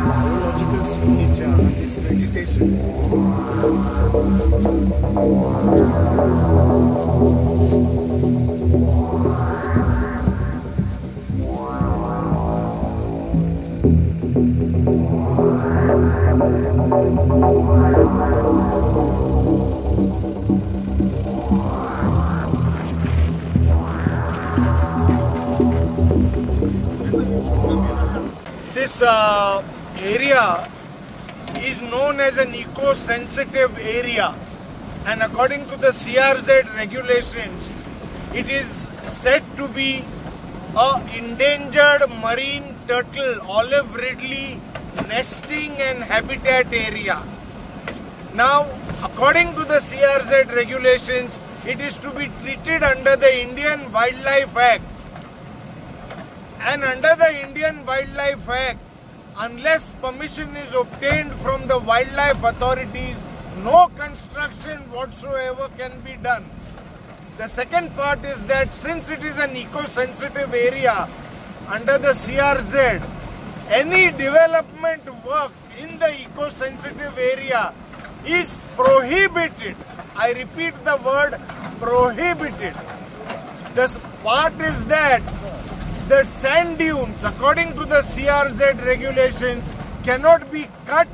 Biological signature of this vegetation. This area is known as an eco-sensitive area, and according to the CRZ regulations, it is said to be a endangered marine turtle, olive ridley nesting and habitat area. Now, according to the CRZ regulations, it is to be treated under the Indian Wildlife Act. And under the Indian Wildlife Act, unless permission is obtained from the wildlife authorities, no construction whatsoever can be done. The second part is that since it is an eco-sensitive area under the CRZ, any development work in the eco-sensitive area is prohibited. I repeat the word prohibited. This part is that the sand dunes, according to the CRZ regulations, cannot be cut,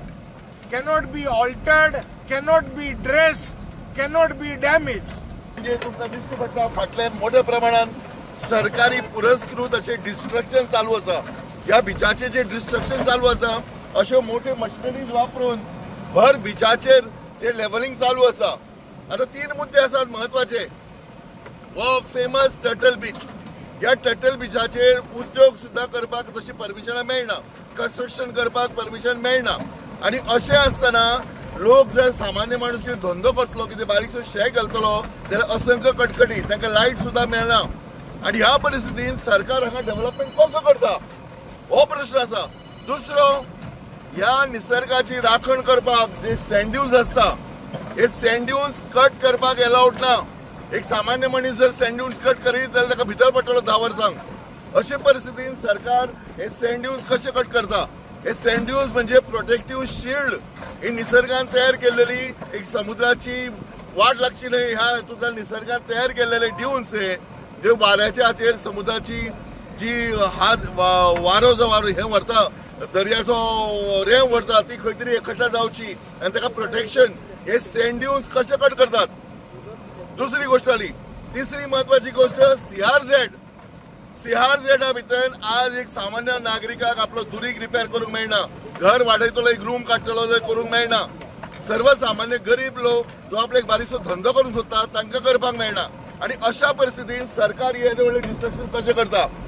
cannot be altered, cannot be dressed, cannot be damaged. म्हणजे तुमकां दिश्टी पडटा फाटल्यान मोठ्या प्रमाणात सरकारी पुरस्कृत अशें डिस्ट्रक्शन चालू आसा. ह्या बिचाचें जें डिस्ट्रक्शन चालू आसा, अश्यो मोठ्यो मशिनरीज वापरून भर बिचाचेर जे लेवलिंग चालू आसा. आतां तीन मुद्दे आसात म्हत्वाचे. हो फेमस टर्टल बीच, ह्या टर्टल बिचाचेर उद्योग सुद्दां करपाक तशी परमिशनां मेळना, कन्स्ट्रक्शन करपाक परमिशन मेळना. आनी अशें आसतना लोक जर सामान्य माणूस कितें धंदो करतलो, कितें बारीकसो शेक घालतलो जाल्यार असंख्य कटकटी, तांकां लायट सुद्दां मेळना. आनी ह्या परिस्थितीन सरकार हांगा डेव्हलपमेंट कसो करता हो प्रश्न आसा. दुसरो, ह्या निसर्गाची राखण करपाक जे सँड ड्यून्स आसता, हे सँड ड्यून्स कट करपाक एलावड ना. एक सामान्य मनीस जर सँड ड्यून्स कट करीत जाल्यार ताका भितर पडटलो 10 वर्सांक. अशे परिस्थितीन सरकार हे सँड ड्यून्स कशे कट करता? हे सँड ड्यून्स म्हणजे प्रोटेक्टीव शिल्ड, ही निसर्गान तयार केलेली एक समुद्राची वाट लागची न्हय ह्या हेतूंतल्यान निसर्गान तयार केलेले ड्यून्स हे जे वाऱ्याच्या हाचेर समुद्राची जी हात वारो जो वारो हे व्हरता, दर्याचो रेंव व्हरता, ती खंय तरी एकठा जावची आनी ताका प्रोटेक्शन हे सँड ड्यून्स कशे कट करतात. दुसरी गोष्ट आली. तिसरी महत्वाची गोष्ट, सीआरझेड. सीआरझेडा भितर आज एक सामान्य नागरिकाक आपलो दुरीग रिपेर करूंक मेळना, घर वाडयतलो एक रूम काडटलो जाल्यार करूंक मेळना. सर्वसामान्य गरीब लोक जो आपलो एक बारीकसो धंदो करूंक सोदता तांकां करपाक मेळना. आनी अशा परिस्थितीन सरकार हे व्हडलें डिस्ट्रक्शन कशें करता?